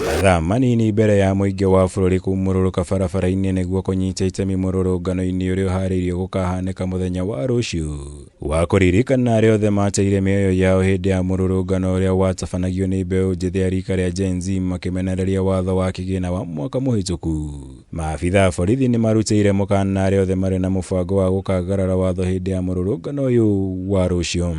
Mathaa manini mbere ya mũingĩ wa bũrũri kumũrũrũka barabara-inĩ nĩguo kũnyita itemi mũrũrũngano-inĩ ũrĩa ũharĩirio gũkahanĩka mũthenya wa rũciũ wa kũririkana arĩa othe mateire mĩoyo yao hĩndĩ ya mũrũrũngano ũrĩa watabanagio nĩ mbeũ njĩthĩ ya rika rĩa Gen Z makĩmenereria watho wa kĩgĩna wa mwaka mũhĩtũku. Maabitha a borithi nĩ marutĩire mũkana arĩa othe marĩ na mũbango wa gũkagarara watho hĩndĩ ya mũrũrũngano ũyũ wa rũciũ.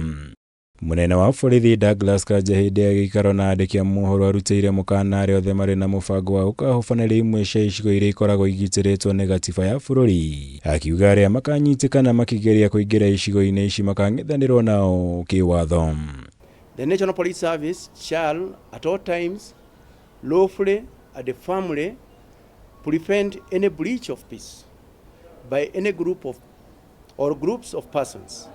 Mũnene wa borithi Douglas Kanja hĩndĩ ya gĩikaro na andĩki a mohoro arutĩire mũkana arĩa othe marĩ na mũbango wa gũkahobanĩria imwe cia icigo iria ikoragwo igitĩrĩtwo nĩ gatiba ya bũrũri, akiuga arĩa makanyitĩkana makĩgeria kũingĩra icigo-inĩ ici makang'ethanĩrwo nao kĩwatho. The National Police Service shall at all times lawfully and firmly prevent any breach of peace by any group of or groups of persons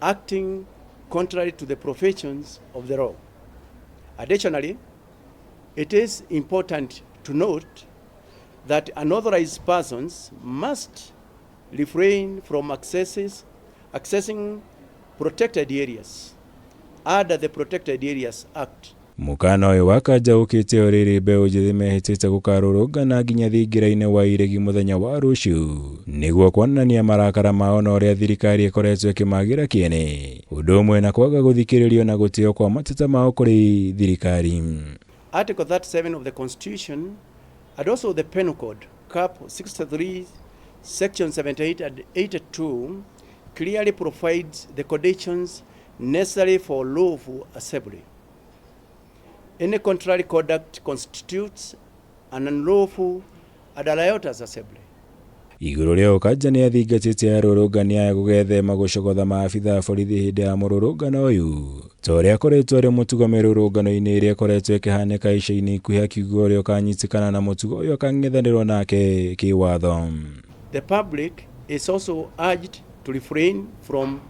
acting contrary to the provisions of the law. Additionally, it is important to note that unauthorized persons must refrain from accessing protected areas under the Protected Areas Act. Mũkana ũyũ wa Kanja ũkĩte o rĩrĩ mbeũ njĩthĩ mehĩtĩte gũkarũrũngana nginya thingira-inĩ wa iregi mũthenya wa rũciũ nĩguo kuonania marakara mao na ũrĩa thirikari ĩkoretwo ĩkĩmagĩra kĩene, ũndũ ũmwe na kwaga gũthikĩrĩrio na gũtĩo kwa mateta mao kũrĩ thirikari. Article 37 of the Constitution and also the Penal Code, Cap 63, Section 78 and 82 clearly provides the conditions necessary for lawful assembly. Any contrary conduct constitutes an unlawful and a riotous assembly. Igũrũ rĩa Kanja nĩ athingatĩte arũrũngani aya gũgethema gũcogotha maabitha a borithi hĩndĩ ya mũrũrũngano ũyũ ta ũrĩa akoretwo arĩ mũtugo mĩrũrũngano-inĩ ĩrĩa ĩkoretwo ĩkĩhanĩka ica-inĩ ikuhĩ, akiuga ũrĩa ũkanyitĩkana na mũtugo ũyũ akang'ethanĩrwo nake kĩwatho. The public is also urged to refrain from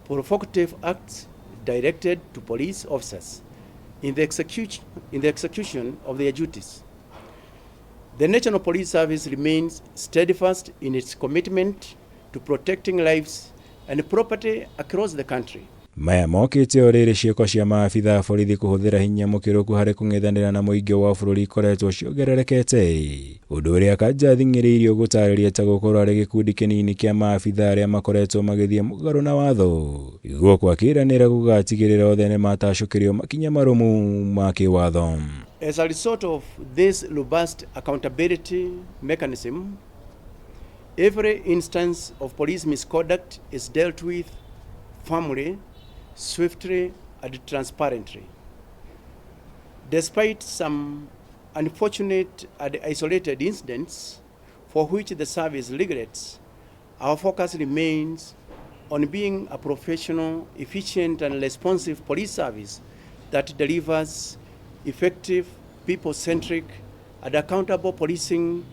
provocative acts directed to police officers in the execution of their duties. The National Police Service remains steadfast in its commitment to protecting lives and property across the country. Maya mokĩte o rĩrĩ ciĩko cia maabitha a borithi kũhũthĩra hinya mũkĩrũku harĩ kũng'ethanĩra na mũingĩ wa bũrũri ikoretwo ciongererekete, ũndũ ũrĩa Kanja athing'ĩrĩirio gũtarĩria ta gũkorwo arĩ gĩkundi kĩnini kĩa maabitha arĩa makoretwo magĩthiĩ mũgarũ na watho guoko akĩranĩra gũgatigĩrĩra othe nĩ matacũkĩrio makinya marũmu ma kĩwatho. As a result of this robust accountability mechanism, every instance of police misconduct is dealt with firmly, swiftly, and transparently. Despite some unfortunate and isolated incidents for which the service regrets, our focus remains on being a professional, efficient, and responsive police service that delivers effective, people-centric, and accountable policing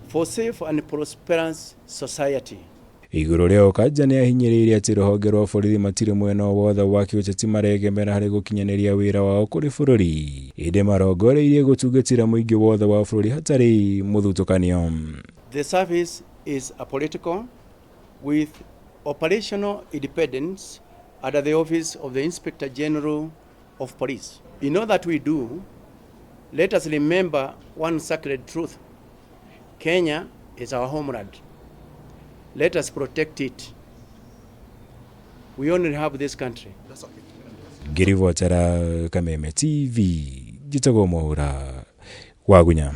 for safe and prosperous society. Igũrũ rĩa Kanja nĩ ahinyĩrĩirie atĩ rũhonge rwa borithi matirĩ mwena o wothe wa kĩũteti maregemera harĩ gũkinyanĩria wĩra wao kũrĩ bũrũri, ĩndĩ marongoreirie gũtungatĩra mũingĩ wothe wa bũrũri hatarĩ mũthutũkanio. The service is apolitical with operational independence under the office of the Inspector General of Police. In all that we do, let us remember one sacred truth. Kenya is our homeland. Let us protect it. We only have this country. Ngĩribotera Kameme TV, njĩtagwo Mwaura Wagunya.